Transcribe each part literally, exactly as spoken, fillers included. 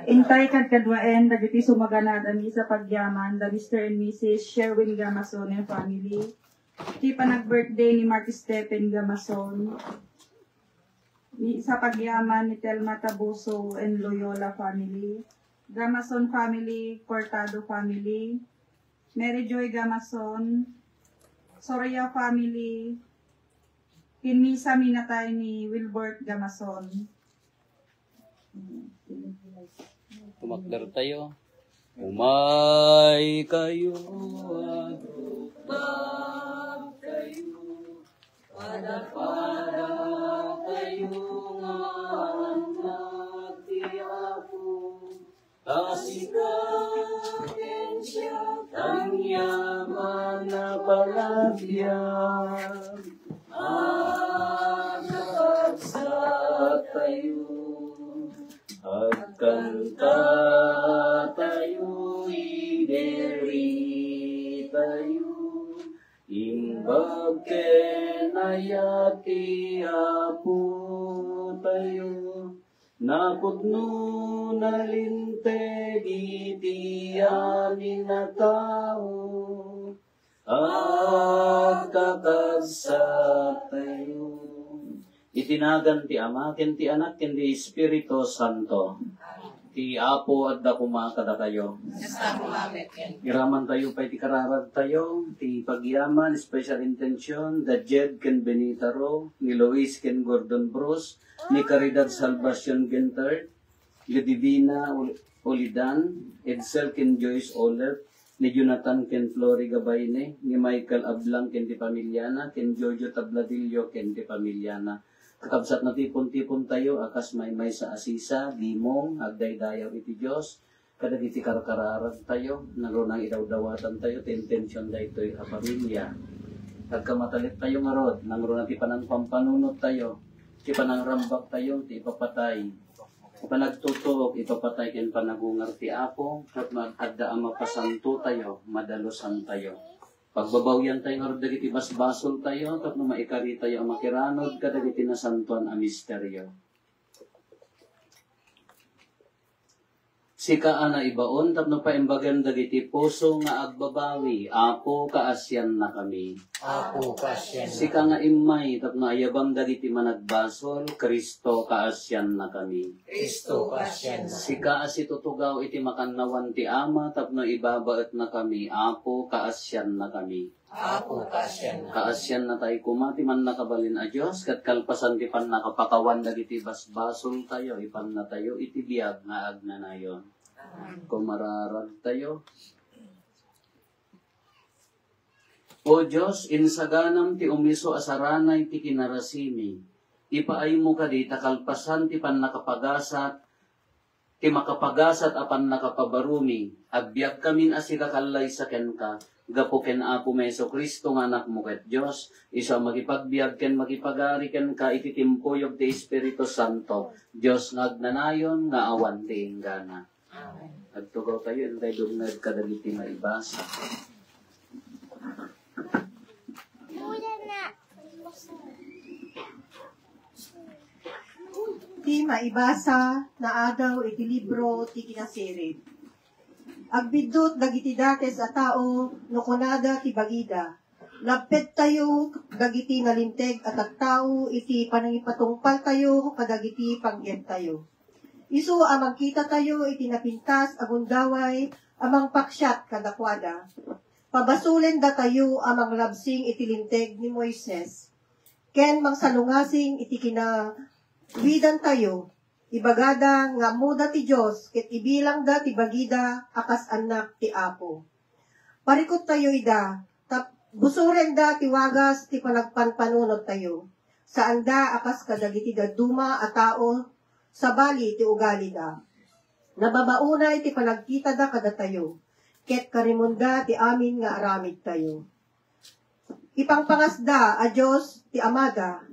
Intay kadkaduaen dagiti sumaganad a misa pagyaman da Mister and Missus Sherwin Gamason and family. Ti panag-birthday ni Mark Stephen Gamason. Misa pagyaman ni Telma Tabuso and Loyola family. Gamason family, Cortado family. Mary Joy Gamason, Soria family. Ken misa minatay ni Wilbert Gamason. Tumakder tayo. Umay kayo, agdukdakkayo, padapada kayo nga anak ti Apo. Asika ken siak ania man a palagyan, agkakabsat tayo, agkanta tayo, idiri tayo, imbag ken ayat ti Apo tayo. Napudno nalinteg iti amin a tao, agkakabsat tayo. Iti nagan ti Ama, ken ti Anak, ken ti Espiritu Santo. Ti Apo adda koma kadatayo. Kasta koma met kenka. Iraman tayo pay ti kararag tayo, ti pagyaman, special intention, da Jed ken Benita Ro, ni Luis ken Gordon Bruce, ni Caridad Salvacion Gentard, ni Divina Ul-, Ulidan, Edsel ken Joyce Olep, ni Jonathan ken Flori Gabayne, ni Michael Ablang ken ti pamilyana, ken Jojo Tabladillo ken ti pamilyana. Kakabsat, natipon-tipon tayo a kas maymaysa a sisa, gimong, agdaydayaw iti Dios, kadagiti karkararag tayo, nangruna idawdawatan tayo ti intention daytoy a pamilia. Agkamatalit tayo ngarud, nangruna ti panangpampanunot tayo, ti panangrambak tayo, ti ipapatay. Panagtutuok, ipapatay ken panagungar ti Apo, tapno adda a mapasanto tayo, madalusan tayo. Pagbabawian tayo ngarud dagiti basbasol tayo, tapno maikari tayo a makiranud kadagiti nasantoan a misterio. Sika a naibaon tapno paimbagan dagiti puso nga agbabawi, Apo, kaasiannakami. Apo, kaasiannakami. Sika nga immay tapno ayabam dagiti managbasol, Cristo, kaasiannakami. Cristo, kaasiannakami. Sika a situtugaw iti makannawan ti Ama tapno ibabaetnakami, Apo, kaasiannakami. Apo, kaasianna. Kaasianna tayo koma ti Mannakabalin a Dios, ket kalpasan ti pannakapakawan dagiti basbasol tayo, ipanna tayo iti biag nga agnanayon. Kumararag tayo. O Dios, insaganam ti umiso a saranay ti kinarasimi. Ipaaymo kadi ta kalpasan ti pannakapagasat, ti makapagasat a pannakapabarumi, agbiagkamin a sigakallaysa kenka, gapu ken Apomi Jesu-Cristo nga Anakmo ket Dios, isu a makipagbiag ken makipagari kenka iti timpuyog ti Espiritu Santo, Dios nga agnanayon nga awan ti inggana. Agtugaw tayo, intay dumngeg kadagiti maibasa. Ti maibasa naadaw iti libro ti Kinasirib. Agbiddut dagiti dakes a tao no kunada ti bagida, "Lappedtayo dagiti nalinteg a tattao iti panangipatungpaltayo kadagiti panggeptayo." Isu a mangkitatayo iti napintas a gundaway a mangpaksiat kadakuada, pabasolendatayo a manglabsing iti Linteg ni Moises, ken mangsalungasing iti kinawidantayo. Ibagada nga ammoda ti Dios ket ibilangda ti bagida a kas annak ti Apo. Parikuttayo ida, ta busorenda ti wagas ti panagpanpanunottayo. Saanda a kas kadagiti dadduma a tao, sabali ti ugalida. Nababaonay ti panagkitada kadatayo, ket karimonda ti amin nga aramidtayo. Ipangpangasda a Dios ti Amada,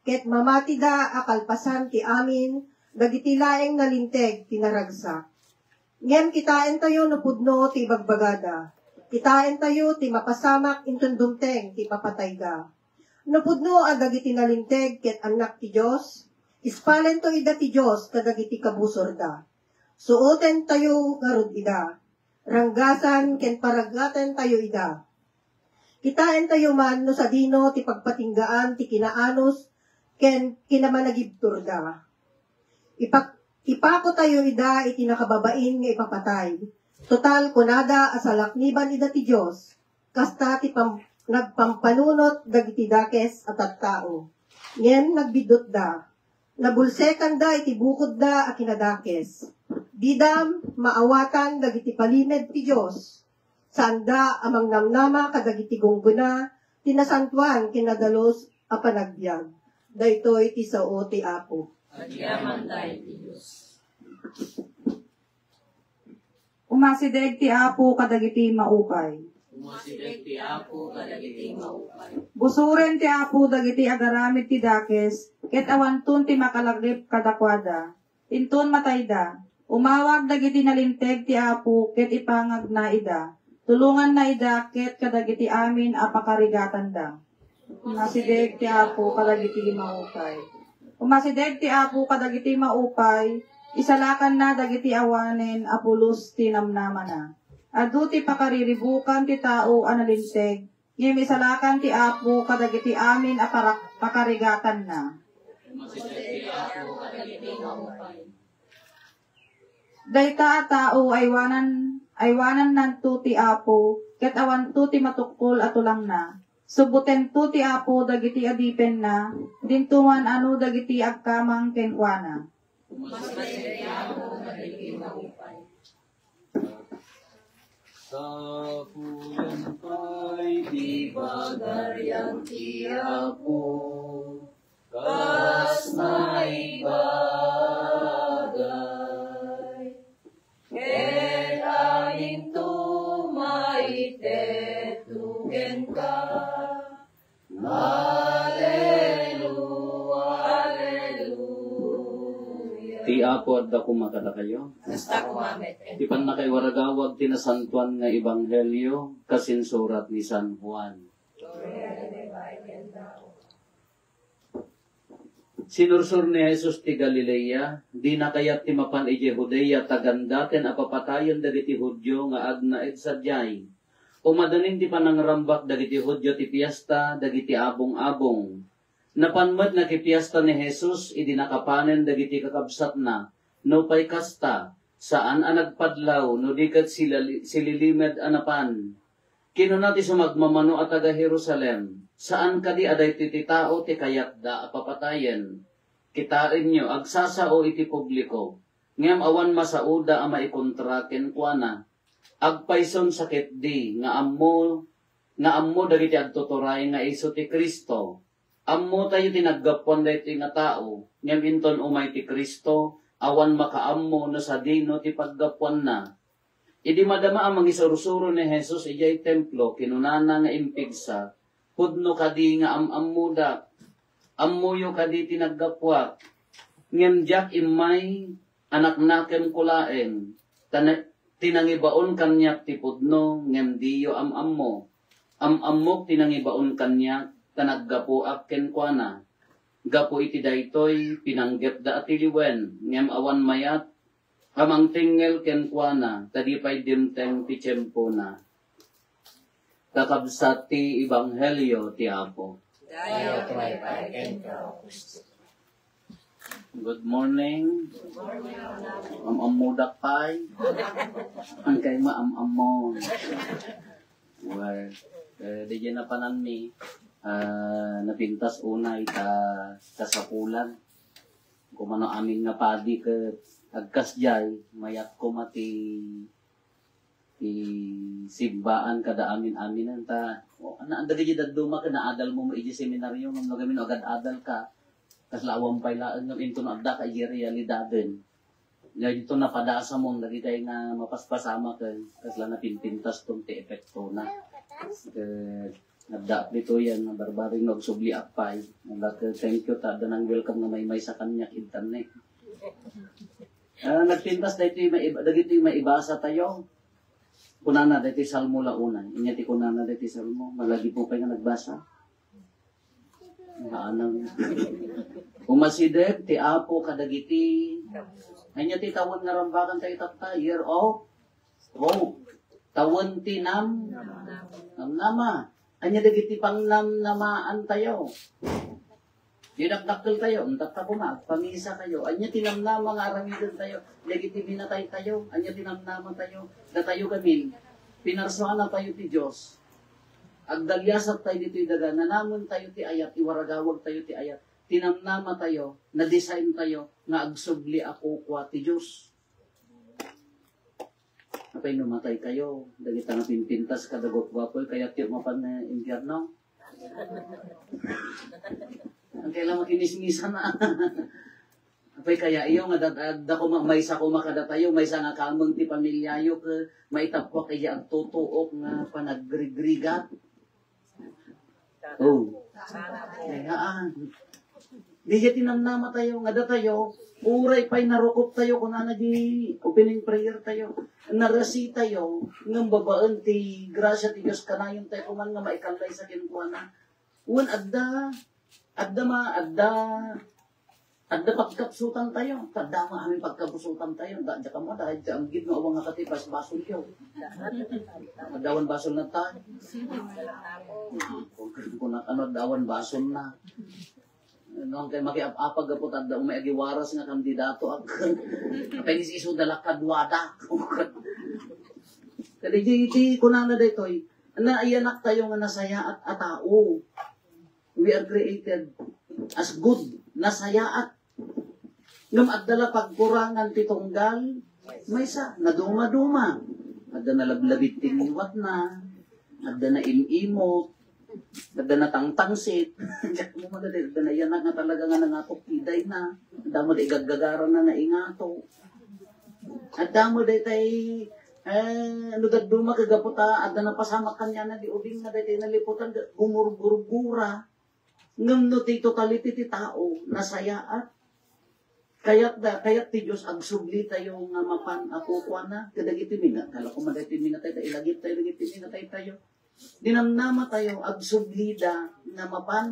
ket mamatida a kalpasan ti amin dagiti laeng nalinteg ti naragsak. Ngem kitaentayo no pudno ti ibagbagada. Kitaentayo ti mapasamak inton dumteng ti ipapatayda. No pudno a dagiti nalinteg ket annak ti Dios, ispalento ida ti Dios kadagiti kabusorda. Suotentayo ngarud ida. Ranggasan ken paraggatentayo ida. Kitaentayo man no sadino ti pagpatinggaan ti kinaanus ken kinamanagibturda. Ipak-, ipakotayo ida iti nakababain nga ipapatay. Total, kunada a salakniban ida ti Dios, kasta ti pam-, nagpampanunot dagiti dakes a tattao. Ngem nagbiddutda. Nabulsekanda iti bukodda a kinadakes. Dida maawatan dagiti palimed ti Dios. Saanda a mangnamnama kadagiti gunggona ti nasantoan ken nadalus a panagbiag. Daytoy ti sao ti Apo. Agyamanta iti Dios. Umasideg ti Apo kadagiti maupay. Umasideg ti Apo kadagiti maupay. Busoren ti Apo dagiti agaramid ti dakes, ket awanton ti makalagip kadakuada. Inton matayda, umawag dagiti nalinteg ti Apo ket ipangagna ida. Tulonganna ida ket kadagiti amin a pakarigatanda. Umasideg ti Apo kadagiti maupay. Umasideg ti Apo kadagiti maupay, isalakanna dagiti awanen a pulos ti namnamana. Adu ti pakariribukan ti tao a nalinteg, ngem isalakan ti Apo kadagiti amin a parak-, pakarigatanna. Dayta a tao aywanan, aywanannanto ti Apo, ket awanto ti matukkol a tulangna. Subbutento ti Apo dagiti adipenna, dinto man ano dagiti agkamang kenkuana. Sapulan pay ti pagarian ti Apo, kas naibagay, ket aginto maitetto kenka. Hallelujah, hallelujah. Ti Apo adda koma kadakayo. Kasta koma met. Ti pannakaiwaragawag ti nasantoan nga ebanghelio kas insurat ni San Juan. Gloria a Dios. Sinursor ni Jesus ti Galilea, dina kayat ti mapan idiay Judea ta gandaten a papatayen dagiti Judio nga agnaed sadiay. Umadanin ti panangrambak dagiti Judio ti piesta dagiti abong-abong. Napan met nakipiesta ni Jesus idi nakapanen dagiti kakabsatna. Nupay kasta, saan a nagpadlaw no di ket silali-, sililimed a napan. Kinuna ti sumagmamano a taga-Jerusalem, "Saan kadi a daytoy ti tao ti kayatda a papatayen? Kitaenyo, agsasao iti publiko, ngem awan masaoda a maikontra kenkuana. Agpayson sakitdi nga ammo, nga ammo dagiti agtuturay nga isu ti Cristo." Ammotayo ti naggapuan daytoy nga tao, ngem inton umay ti Cristo, awan makaammo no sadino ti paggapuanna. Idi madama a mangisursuro ni Jesus idiay Templo, kinunana nga impigsa, "Pudno kadi nga am-ammodak? Ammoyo kadi ti naggapuak? Ngem diak immay a naknakemko laeng, ta na-, ti nangibaon kaniak ti pudno, ngem diyo am-ammo. Am-ammok ti nangibaon kaniak, ta naggapuak kenkuana. Gapu iti daytoy, pinanggepda a tiliwen, ngem awan mayat a mangtengngel kenkuana, ta di pay dimteng ti tiempona." Kakabsat ti Ebanghelio ti Apo. Dayaw ti maipaay kenka, O Kristo. Good morning. Am-ammodak pay. Ang kay maam-ammo. Well, eh, di dyan napananmi. Ah, napintas unay ta kasapulan. Kumano amin nga padi ket agkasdiay, mayat koma ti ti simbaan kada amin-aminan ta, o, na, dagiti dadduma ket naadalmo idiay seminaryo, ngem no gamin no agad-adal ka, kasla awan pay laeng ngem inton no adda ka idiay realidaden. Nga dito napadasa mo, dagiti nga mapaspasama ken kasla napinpintas ton ti epektona. Ket adda dito yan, nga barbaring no agsubliak pay. Nga ket thank you ta adda nang welcome nga maymaysa kaniak intan ne. Ah, nagpintas daytoy maiba-, dagitoy maibasa tayo. Kunana daytoy Salmo la una. Inya ti kunana daytoy Salmo. Malagi po kayo nga nagbasa. Maanang. Umasideg ti Apo kadagiti Ania ti tawen nga rambakan tayo tatta? Year of hope. Tawen ti nam-, namnama. Ania dagiti pangnamnamaan tayo? Dinakdakkel tayo, intatta koma, agpamisa kayo. Ania ti namnama nga aramiden tayo? Dagiti minatay tayo, ania ti namnama tayo? Datayo gamin, pinarsuana tayo ti Dios. Agdaliasat tayo ditoy daga, nanamen tayo ti ayat, iwaragawag tayo ti ayat. Tinamnama tayo, na-design tayo, nga agsubli a kukua ti Dios. Apay no matay kayo, dagita nga pimpintas kada guapguapoy, kayatyo mapan nga impyerno? Ang kailangan makinismisan na. Apay kaya iyo nga dat-, adda ko ma-, maysa ko makadatayo, maysa nga kameng ti pamilyayo, ke, maitappuak iya agtutuok nga panaggrigrigat. Oh. Kayaan. Di siya tinamnama tayo, nga datayo, uray pay narukop tayo, kunana di opening prayer tayo, narasi tayo, ngem babaen ti grasya ti Dios, kanayon tayo kuman nga maikallay sa kenkuana. Wen adda, adda ma-, adda, adda pagkapsutan tayo. Adda ma-, amin pagkapsutan tayo. Da, da kamo, da, da, ang gid no, awang nga katipas, basolyo. Adda awan basol na ta. Kung, kung ano, adda awan basol na. No, kay makiap-apag gapu ta adda umay agiwaras nga kandidato ak. Kay isu da la kaduada. Kadi di, di, kunana daytoy, naiyanak tayo nga nasayaat a tao. We are created as good, nasayaat. Ngem adda la pagkurangan ti tunggal, maysa, naduma-duma. Adda nalablabit ti ngiwatna, adda naim-imot, adda natangtangsit. Diak mo madali, adda nayanak nga talaga nga nangatok ti dayna. Adda mo da igaggagara na nga ingato. Adda mo daytay, eh, no dadduma kagapu ta, adda napasamak kaniana di ubing nga daytay naliputan, gumurgurgura. Ngem no ti totality ti tao, nasayaat, kayat da, kayat ti Dios agsubli tayo nga mapan a kukuana kadagiti mina-, kala ko man daytoy minatay tayo, ilagip tayo dagiti minatay tayo. Dinamnama tayo, agsublida nga mapan.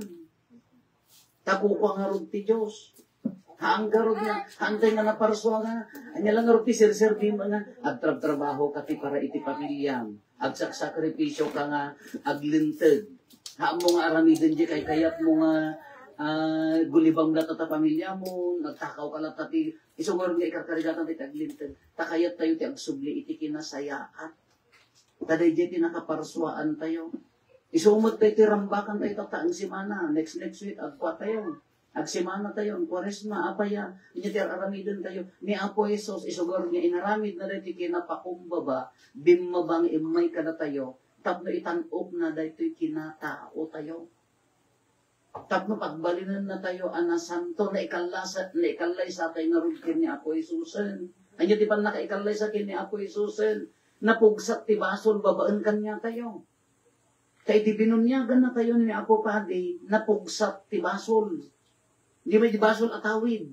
Ta kukua ngarud ti Dios. Haan ngarud nga, haantay nga naparsua nga, ania lang ngarud ti serserbi mo nga, agtrabtrabaho ka ti para iti pamilyam. Agsaksakripisyo ka nga aglinteg. Haanmo nga aramiden di kay kayatmo nga, ah, gulibam latta ta pamilyamo, nagtakaw ka latta ti, isu ngarud nga ikarkarigatan ti aglinteg. Ta kayat tayo ti agsubli iti kinasayaat. Ta daydiay ti nakaparsuaan tayo. Isu met tayo ti rambakan tayo tatta, ang semana, next, next week, agkua tayo. Agsemana tayo, ang Kuaresma, apay a, ania ti ar-aramiden tayo? Ni Apo Jesus, isugar nga inaramid na daytoy kinapakumbaba, bimmaba nga immay kadatayo, tapno itan-ok na daytoy kinatao tayo. Tapno pagbalinen na tayo a nasanto, naikallasa-, naikallay sa tayo ngarud ken ni Apo Jesusen. Ania ti pannakaikallaysa ken ni Apo Jesusen? Napugsat ti basol babaen kaniatayo. Ta idi binuniagan na tayo ni Apo Padi, napugsat ti basol. Di may di basol a tawid.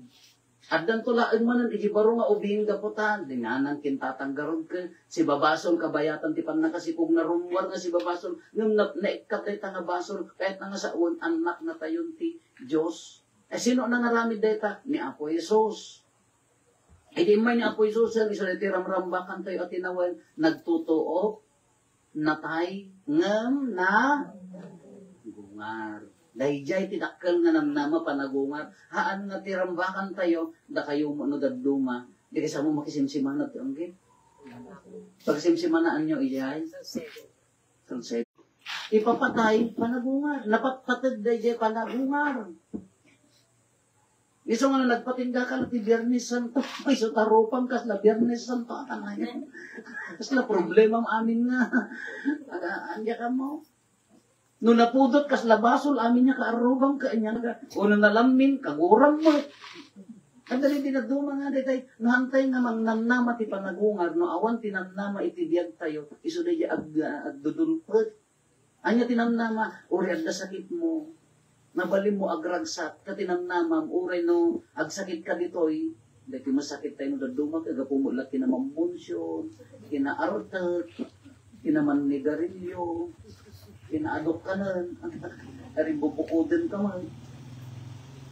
Addanto laeng manen iti baro nga ubing gapu ta, dinganan kintatanggarod ken sibabasol kabayatan ti pannakasikog na rummuar nga sibabasol, ngem na-, naikkat dayta nga basol, kayat na nga sawen, annak na tayon ti Dios. Eh, sino nangaramid dayta? Ni Apo Jesus. Idi immay ni Apo Jesus, isu daytoy ramrambakan tayo a tinawen, nagtutuok, natay, ngem nagungar. Daydiay ti dakkel nga namnama, panagungar. Haan nga ti rambakan tayo, dakayo mo no dadduma, di kay samo makisimsimana ti anggi. Pagsimsimanaanyo, ijay. Ipapatay, panagungar. Napatpateg daydiay panagungar. Isu nga nagpatingga ka ti Biyernes Santo, isu ta rupam kasla Biyernes Santo a kanayon. Kasla problema amin nga. Aga, anya ka mo? No napudot kasla basol, amin nga kaarrubam ka, anya nga. O no nalammin, kaguram mo. Ang dali dinaduma nga, detay, no hantay nga mangnamnama ti panagungar, no awan ti namnama iti biag tayo, isu daydiay ag-, agdudulpet. Anya ti namnama? Uray adda sakitmo, mabalinmo agragsak, ta ti namnamam, uray no agsakit ka ditoy, dagiti masakit tayo no dadduma, kagapu mo la kinamambunsyon, kinaartek, kinamannigarilyo, kinaadukkanen, ari bubukoden ka man.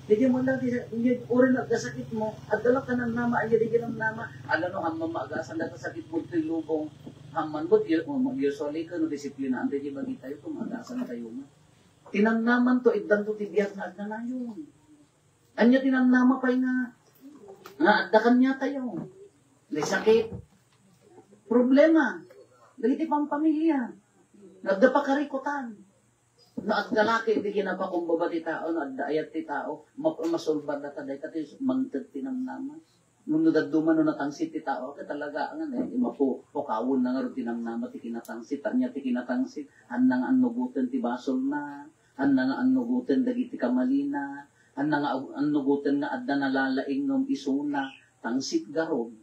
Dagiti mo lang, dagiti, uray no agkasakit mo, adda lang ka namnama, anya dagiti namnama, ala no, hamman maagasan dagiti sakit mo toy lubong, hamman mo, usually ka, no, disiplinaan tayo, bagitayo, kung maagasan tayo nga. Tinamnaman to, iddan to, ti biag nga agnanayon. Anya tinamnama pay nga, nga adda kanya tayo. May sakit, problema, dagiti pampamilya, adda pakarikutan. No agtalaki iti kinapakumbaba ti tao, no adda ayat ti tao, ma-, masulbar data dayta ti mangted ti namnama. No, no dadduma no natangsit ti tao, ket talaga nga, eh, mapu-, pukawen na nga ru ti namnama ti kinatangsit, ania ti kinatangsit, anna nga annugoten ti basolna, anna nga annugoten dagiti kamalina, anna nga ag-, annugoten nga adda nalalaing ngem isuna, tangsit garud.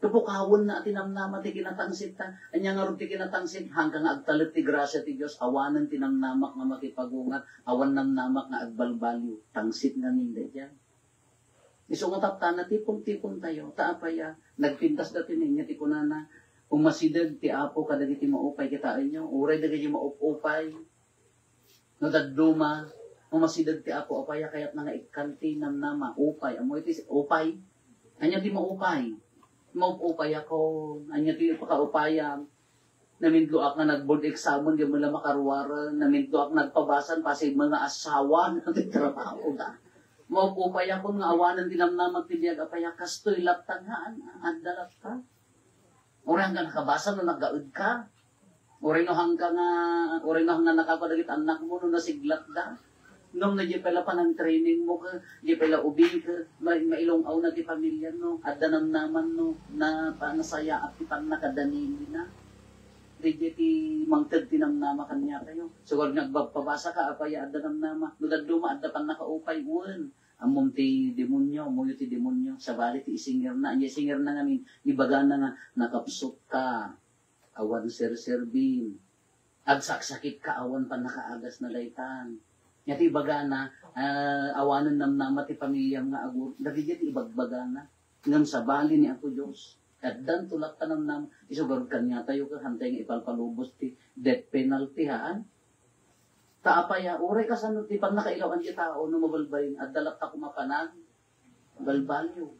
Kapukawen na ti namnama ti kinatangsit ta. Anya nga run ti kinatangsit, hangka nga agtalek ti grasia ti Dios, awanen ti namnamak nga makipagungar, awan namnamak nga agbalbaliw. Tangsit ngamin daydiay. Isu nga taptana, tipon-tipon tayo. Ta apay a, nagpintas dati niya ti kunana, umasideg ti Apo kadagiti maupay, kitaenyo, uray dagiti maup-upay. No dadduma, no masideg ti Apo, apay a kayatna nga ikkan ti namnama, upay. Ammo iti upay? Ania ti maupay? Maup-upay ako. Ania ti pakaupayam? Namintloak nga nag-board exam, di mo la makaruar. Namintloak nagpabasan, pasig mga asawa, ti trabaho da. Maup-upay ako nga awanen ti namnama ti biag, apay a kastoy latta nga, an-, adda latta. Uray hangga nakabasa no naggaed ka. Uray no hangga nga, uray no hangga nakakua dagiti annak mo no nasiglatda. Ngem no di pay la panang-training mo ka, di pay la ubing ka, ma-, mailung-aw na ti pamilya no, adda namnaman no, na panasayaat ti pannakadanili na. Daydiay ti mangted ti namnama kaniatayo. Sugar nga agpabasa ka, apay a adda namnama. No dadduma, adda pannakaupay, wen. Ammom ti demonyo, ammoyo ti demonyo, sabali ti isingirna. Ania isingirna ngamin, ibagana nga, nakapsut ka, awan serserbim. Agsaksakit ka, awan pannakaagas na daytan. Nia ti ibagana, ah, awanen namnama ti pamiliam nga agur-, dagiti ti ibagbagana. Ngem sabali ni Apo Dios, addan to latta namnama, isu garud kaniatayo ket hantay nga ipalpalubos ti death penalty, haan? Ta apay a, uray kasano ti pannakailaw-an ti tao no mabalbalin, adda latta koma panag-, balbaliw.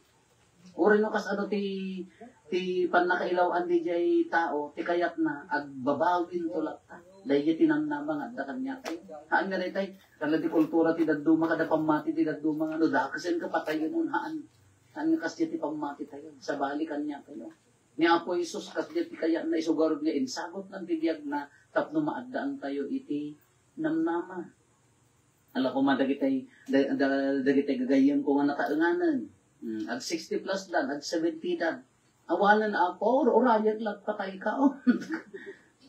Uray no kasano ti, ti pannakailaw-an diay tao, ti kayatna, agbabawin to latta. Daydiay ti namnama nga adda kaniatayo. Haan nga daytay, kala ti kultura ti dadduma, kada pammati ti dadduma nga, no, dakesen ka, patayen, haan. Haan nga kasdiay ti pammati tayo. Sabali kaniatayo. Ni Apo Jesus, kasdiay ti kayatna, isu garud nga insagut lang ti biagna tapno maaddaan tayo iti namnama. Ala koma dagitay, da-, da-, dagitay gagayyem ko nga nataenganen. Hmm, ag sixty plus dan, ag seventy dan. Awanen, Apo, ur-, urayek la, patay ka, oh.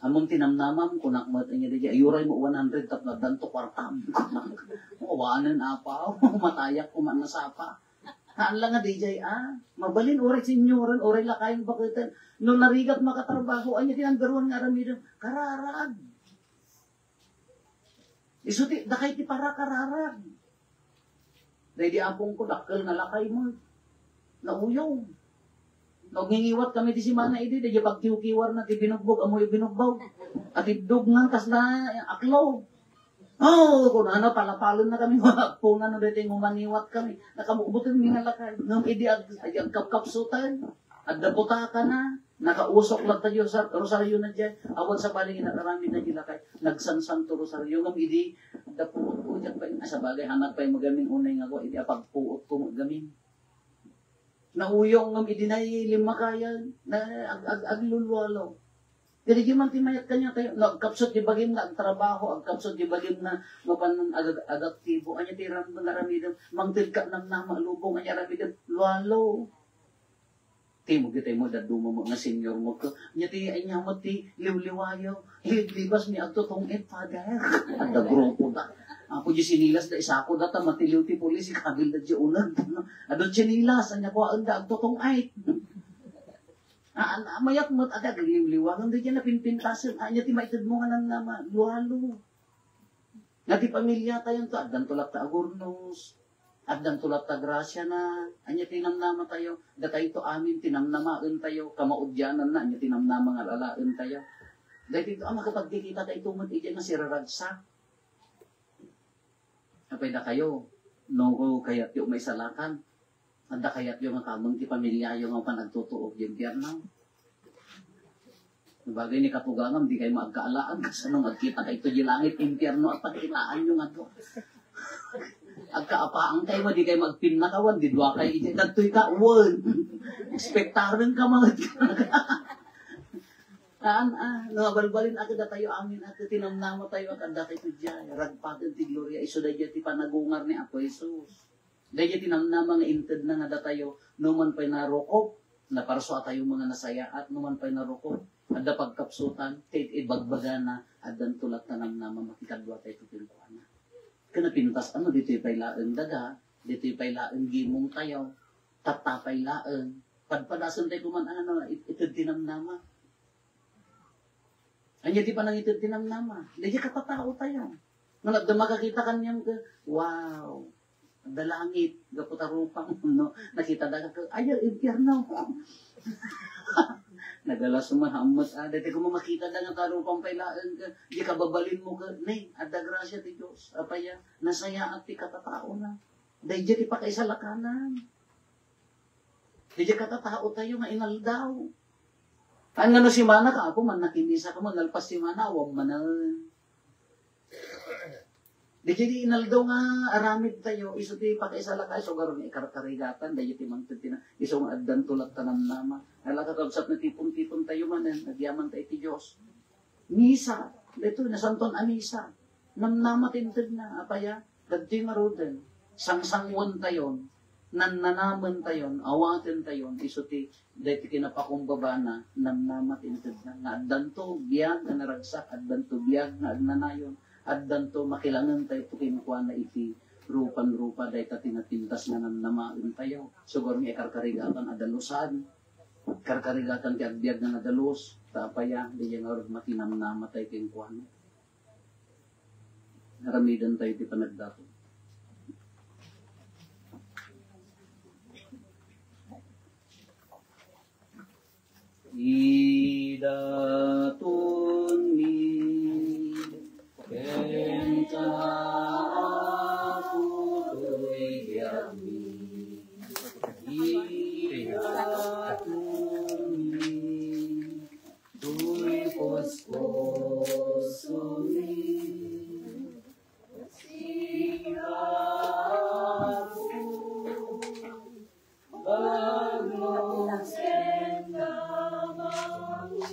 Ammom ti namnamam, kunak met, anya, daydiay, ayuray mo one hundred tapno addan to kuartam. Awanen, Apo, matayak koma nasapa. Haan la nga daydiay, ah. Mabalin, uray senioren, uray lakayen baketen. No narigat makatrabaho, anya ti number one nga aramidem? Kararag. Isu ti, dakay ti para kararag. Daydi apongko, dakkel nga lakay mo. Nauyong. No, ngingiwat kami ti simana idi, daydi pagkiwkiwarna ti binugbog, ammoyo binugbog. Atiddog nga kasla aklaw. Oh, kunana, palapalen na kami, agpuna no daytoy nga umangiwat kami. Nakabukbutan mi nga lakay. Ngem idi ag-, ag-, agkapkapsutan, adda butaka na, nakausok latta diay sa-, rosaryo na diay. Awan sabali nga nakaramid na diay lakay. Nagsansanto rosaryo. Ngem idi, adda puot ko, diak pay, ah, sabagay, hanak pay magamin unay nga ako, idi apagpuot ko magamin. Nauyong ngem idi nailimmakayag, na ag-, ag-, aglulualo. Daydi man ti mayat kaniatayo, no, agkapsut ti bagim nga agtrabaho, agkapsut ti bagim nga mapan ag-, agaktibo. Anya ti ram-, nga aramidem, mangted ka namnama, lubong, anya aramidem, lualo. Ti mo, kitay mo, dadduma mo nga senior mo ko. Anya ti, anya mo ti liwliwayo. Liglibas mi agtutong-it, Father. Adda grupo da. Apo, di sinilas da, isako da, ta matiliw ti pulis, ikabil da di uneg. Adu sinilas, anya ko, anda agtutong-it. Ah, an-, mayat met, ada, liwliwa, nga di napinpintasen. Anya ti maited mo nga namnama, lualo. Nga ti pamilya tayo, to, addan to latta agurnos. Addan to latta gracia na, anya ti namnama tayo, datay to amin, tinamnamaen tayo, kamaudianan na, anya ti namnama nga lalaen tayo. Dahil dito, ah, makapagkikita tayo, tumat, iti nga siraragsak. Apay da kayo? No kayatyo maisalakan, adda kayatyo nga kameng ti pamiliayo nga panagtutuok iti impierno? Bagay ni katugangam, di kayo maagkaalaan, kasano nga agkita kayo iti langit, impierno, at pagkitaanyo nga to. Agkaapaang kayo, di kayo magpinnakawan, di dua kayo iti, dagtoy ka, wen. Ekspektaren ka, mga Haan, ah, no, balbalin a kadatayo amin a ket tinamnama tayo a kadda tayo diay ragpaten ti gloria, isu daydiay ti panagungar ni Apo Jesus. Daydiay tinamnama nga intedna nga datayo, no man pay narukop, naparso a tayo mga nasayaat, no man pay narukop, adda pagkapsutan, ti ibagbagana, addan tulat tanamnama, makikadua tayo kenkuana. Ken napintas, ano, ditoy pay laeng daga, ditoy pay laeng gimong tayo, tatta pay laeng, padpadasen tayo kuman, ano, it-, ited tinamnama. Ania ti panangited ti namnama? Daydiay katatao tayo. Nga adda makakita kaniam ket, wow, adda langit, gapu ta rupam, no? Nakita da ka, ay, impierno. Nagalas mo, hamot, ah, daytoy koma makita da nga ta rupam pay laeng ka, di kababalin mo ka, ne, adda grasia ti Dios. Apay a, nasayaat ti katataona. Daydiay ti pakaisalakanan. Daydiay katatao tayo nga inaldaw. Haan nga no simana ka, Apo, man nakimisa ka, man nalpas simana, awan manen. Daydiay inaldaw nga aramid tayo, isu ti pakaisalakay, sugar nga ikarkarigatan, daydiay ti mangted ti na, isu nga addan tulat tanamnama. Ala, kakabsat, natipon-tipon tayo manen, agyaman tayo ti Dios. Misa, daytoy, nasantuan a misa. Namnama ti intedna, apay a, dagitoy ngaruden, sangsanguentayon, nannanamentayon, awatentayon, isu ti daytoy kinapakumbabana, namnama ti intedna. Nga addanto biag nga naragsak, addanto biag nga agnanayon, addanto makilangentayo kenkuana iti rupan-rupa, dayta ti napintas nga namnamaentayo. Sugar nga ikarkarigatan a dalusan. Karkarigatan ti agbiag nga nadalus, ta apay a, daydiay ngarud makinamnama tayo kenkuana. Aramiden tayo ti panagdaton. Idatonmi kenka, Apo, toy biagmi. Idatonmi toy puspusomi. Sika, Apo, bagmok kenka, Apo.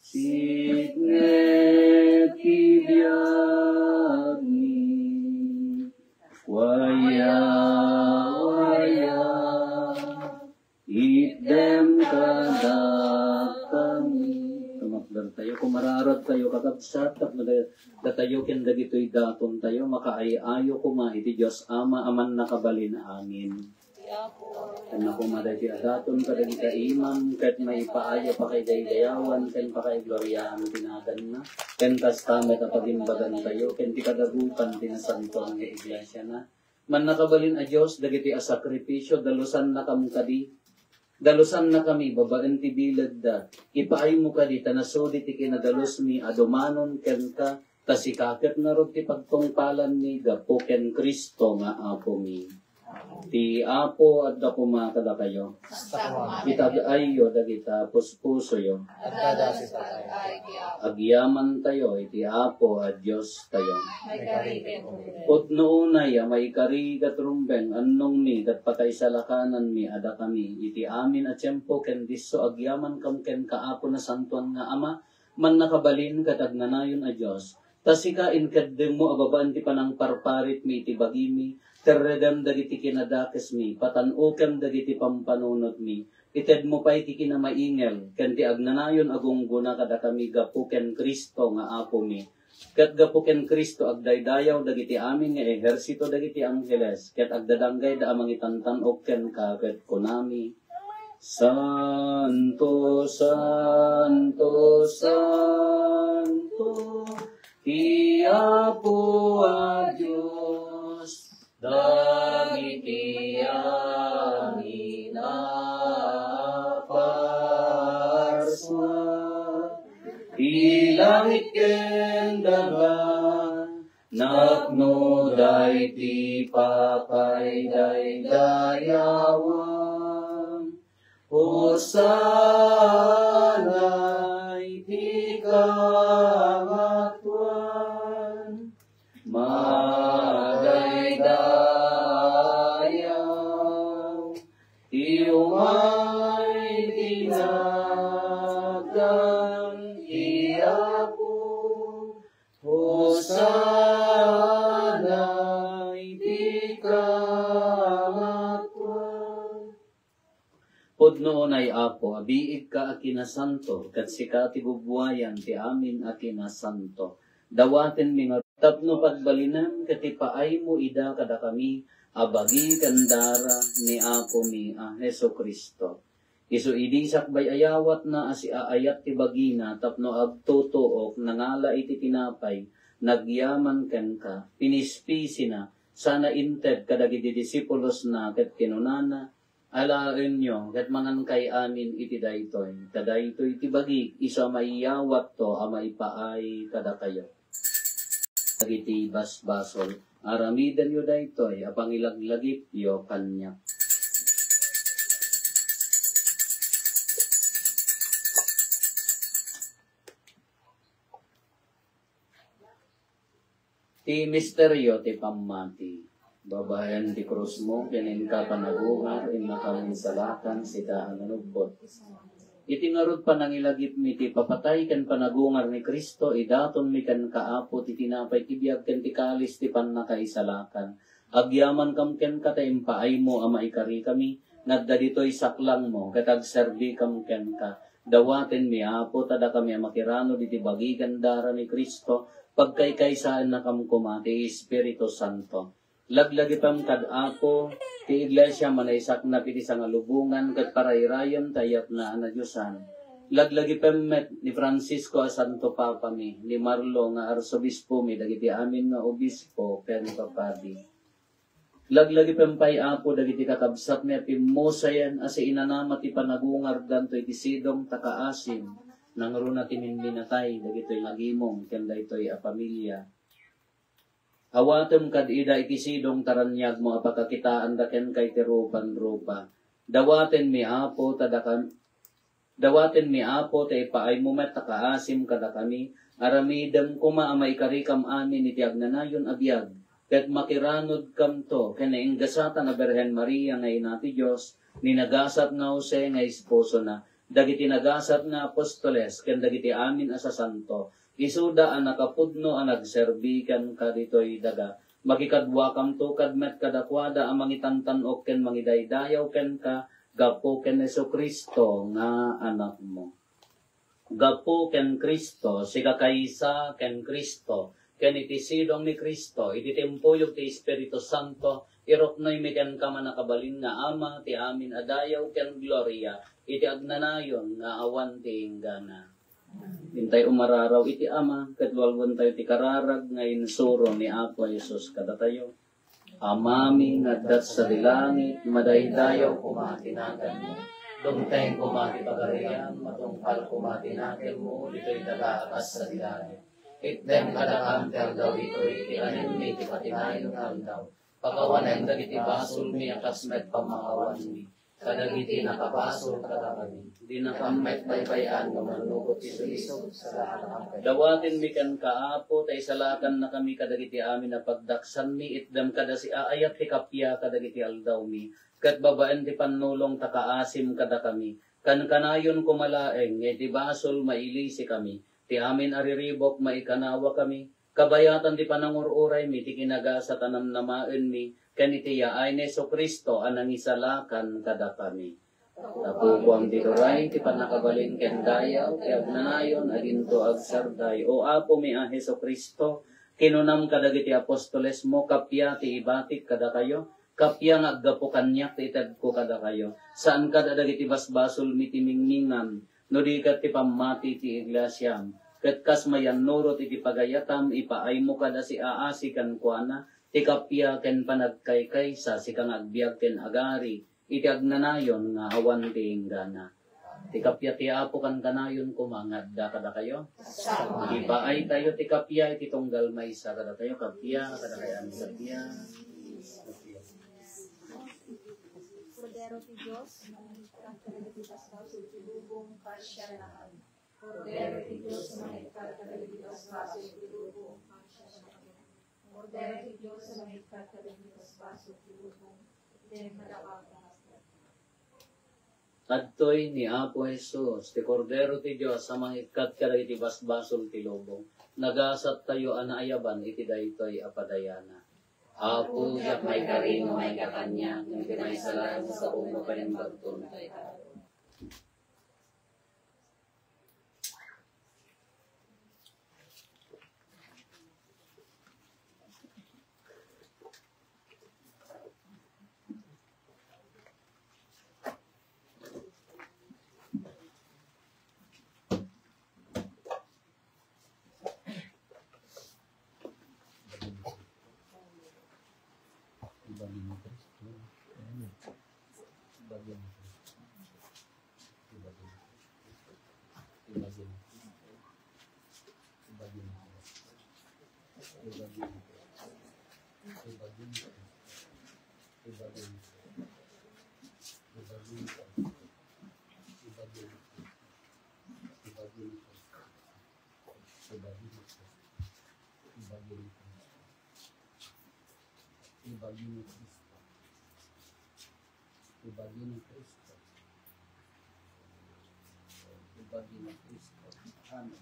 Sika ti biagmi, waya, waya, itdem kadakami. Tumakder tayo, kumararag tayo, kakabsat, tapno da-, datayo ken dagitoy daton tayo, makaay-ayo koma iti Dios Ama a mannakabalin amin. Ken nakumada iti adaton kadagita imam, ket maipaay a pakidaydayawan ken pakaigloriaan ti naganna, ken kasta met a pagimbagan tayo ken ti kadagupan ti nasantoan nga iglesiana. Mannakabalin a Dios, dagiti a sakripisio, dalusannakam kadi, dalusannakami babaen ti bilegda. Ipaaymo kadi ta nasudi ti kinadalusmi a dumanon kenka, ta sika ket ngarud ti pagtungpalanmi gapu ken Cristo nga Apomi. Ti Apo adda koma kadakayo. Itag-ayyo dagita puspusoyo. Agyamantayo iti Apo a Diostayo. Pudno unay a maikari ket rumbeng, annongmi ket pakaisalakananmi a dakami iti amin a tiempo ken disso agyamankam kenka, Apo Nasantoan nga Ama, mannakabalin ket agnanayon a Dios. Ta sika inkeddengmo a babaen ti panangparparitmi iti bagimi, terredem dagiti kinadakesmi, patan-okem dagiti pampanunotmi, Itedmo pay ti kinamaingel ken ti agnanayon a gunggona kadakami gapu ken Cristo nga Apomi. Ket gapu ken Cristo, agdaydayaw dagiti amin nga ehersito dagiti angheles, ket agdadanggayda a mangitantan-ok kenka, ket kunami: Santo, santo, santo, ti Apo a Dios, dagiti amin a parsua, ti langit ken daga, napnoda iti pakaidaydayawan. Hosanna iti kangatoan. Madaydayaw ti umay iti nagan ti Apo. Hosanna iti kangatoan. Pudno unay, Apo, a biigka a kinasanto, ket sika ti bubuayan ti amin a kinasanto. Dawatenmi nga tapno pagbalinem ket ipaaymo ida kadakami a bagi ken dara ni Apomi a Jesu-Cristo. Isu idi sakbay a yawatna a siaayat ti bagina tapno agtutuok, nangala iti tinapay, nagyaman kenka, pinispisina, sana inted kadagiti disipulosna ket kinunana: Alaenyo ket mangankay amin iti daytoy, ta daytoy ti bagik, isu a maiyawatto a maipaay kadakayo. Dagiti basbasol, aramidenyo daytoy a pangilaglagipyo kaniak. Ti misterio ti pammati. Babaen ti krusmo ken inka panagungar, innakam insalakan sika a nanugpot. Iti ngarud panangilagipmi ti ipapatay ken panagungar ni Cristo, idatonmi kenka, Apo, ti tinapay ti biag ken ti kalis ti pannakaisalakan. Agyamankam kenka ta impaaymo a maikarikami, nga adda ditoy saklangmo, ket agserbikam kenka. Dawatenmi, Apo, ta dakami a makiranud iti bagi ken dara ni Cristo, pagkaykaysaennakam koma ti Espiritu Santo. Laglagipem kad Apo ti Iglesia a manaisaknap iti sangalubongan ket parairayen ti ayatna a nadiosan. Laglagipem met ni Francisco a Santo Papami, ni Marlo nga Arsobispomi, dagiti amin nga obispo ken papadi. Laglagipem pay, Apo, dagiti kakabsatmi a pimmusayen a siinanama ti panagungardanto iti sidong ta kaasim, nangruna ti minminatay dagitoy nga agimong ken daytoy a pamilia. Awatem kad ida iti sidong ta raniagmo a pakakitaanda kenka iti rupan-rupa. Dawatenmi, Apo, ta dakam-, dawatenmi, Apo, ta ipaaymo met ta kaasim kadakami. Aramidem koma a maikarikam amin iti agnanayon a biag, ket makiranudkamto ken nainggasatan a Birhen Maria nga Ina ti Dios, ni nagasat nga Jose nga esposona, dagiti nagasat nga apostoles, ken dagiti amin a sasanto. Isuda a nakapudno a nagserbi kenka ditoy daga. Makikaduakamto kad met kadakuada a mangitantan-ok ken mangidaydayaw kenka gapu ken Jesu-Cristo nga Anakmo. Gapu ken Cristo, sikakaysa ken Cristo, ken iti sidong ni Cristo, iti timpuyog ti Espiritu Santo, iruknoymi kenka, mannakabalin nga Ama, ti amin a dayaw ken gloria, iti agnanayon nga awan ti inggana. Intay umararaw iti Ama, ket lualuentayo ti kararag nga insuro ni Apo Jesus kadatayo. Amami nga adda sadi langit, madaydayaw koma ti naganmo. Dumteng koma ti pagarian, matungpal koma ti naganmo, ditoy daga a kas sadi langit. Itdem kadakam ti aldaw itoy, ti anemmi ti patinayon nga aldaw. Pakawanem dagiti basolmi a kas met pammakawanmi kadagiti nakabasol kadakami. Dinakam met baybay-an nga mannukot ti sulisog, salakan. Dawatenmi kenka, Apo, ta isalakannakami kadagiti amin a pagdaksanmi, itdem kada siaayat ti kappia kadagiti aldawmi, ket babaen ti pannulong ta kaasim kadakami. Kankanayon koma laeng nga iti basol mailisikami, ti amin a riribuk maikanawakami, kabayatan ti panangur-uraymi ti kinagasat a namnamaenmi ken iti yaay ni Jesu-Cristo a nangisalakan kadakami. Tapukuam ti turay ti pannakabalin ken dayaw ti agnanayon a dinto agsarday. O Apomi a Jesu-Cristo, kinunam kadagiti apostolesmo, kappia ti ibatik kadakayo, kappia nga aggapu kaniak ti itedko kadakayo. Saan kad a dagiti basbasolmi ti mingmingan, no di ket ti pammati ti iglesiam. Ket kas mayannurot iti pagayatam, ipaaymo kad a siaasi kenkuana ti kappia ken panagkaykaysa, sika nga agbiag ken agari iti agnanayon nga awan ti inggana. Ti kappia ti Apo kankanayon koma nga adda kadakayo. Ipaaytayo ti kappia iti tunggal maysa kadatayo. Kappia, kadakayo, kappia. Kordero ti Dios, mangikkat kadagiti basbasol ti lubong, pasiarnakami. Kordero ti Dios, mangikkat kadagiti basbasol ti lubong, pasiarnakami. Kordero ti Dios, mangikkat kadagiti basbasol ti lubong, item kada pagkahaslat. Adtoy ni Apo Jesus, ti Kordero ti Dios a mangikkat kadagiti basbasol ti lubong. Nagasattayo a naayaban iti daytoy a padayana. Apo, diak maikari no maikkan kaniak, ngem ti maysa laeng a sao nga paimbagton. Ibagi ni Cristo. Ibagi ni Cristo. Ibagi ni Cristo. Amen.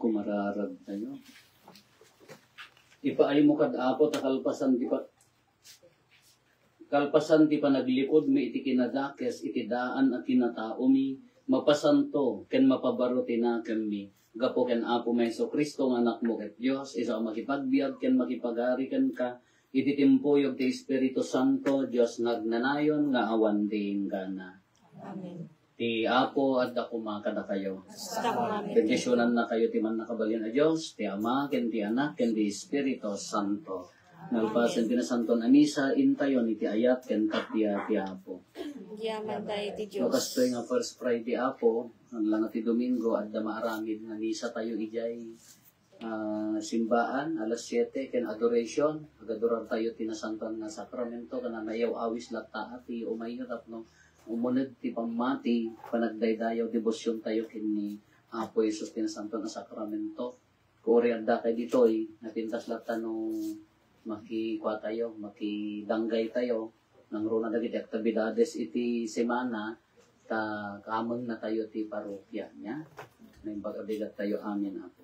Kumararag tayo. Ipaaymo kad Apo ta kalpasan ti pa-, kalpasan ti panaglipudmi iti kinadakes iti daan a kinataomi, mapasanto ken mapabaro ti nakemmi. Gapu ken Apomi Jesu-Cristo nga Anakmo ket Dios, isu a makipagbiag ken makipagari kenka iti timpuyog ti Espiritu Santo, Dios nga agnanayon nga awan ti inggana. Amen. Ti Apo adda koma kadakayo. Kasta koma. Bendisyonannakayo ti Mannakabalin a Dios, ti Ama, ken ti Anak, ken ti Espiritu Santo. Nalpasen ti Nasanton a Misa, intayon iti ayat ken kappia ti Apo. Yaman tayo ti Dios. No kastoy nga first Friday, Apo, nalanga ti Domingo, adda maaramid nga misa tayo idiay, ah, simbaan, alas siete, ken adoration, agadorartayo ti nasantoan nga sakramento, ken naiyaw-awis latta ti umayyo tapno umuneg ti pammati, panagdaydayaw, debosiontayo ken ni Apo Jesus ti nasantoan nga sakramento. Kuri adda kay ditoy, napintas latta no makikua tayo, makidanggay tayo, nangruna dagiti aktibidades iti semana, ta kameng natayo ti parokya niya. Naimbag a bigat tayo, amin, Apo.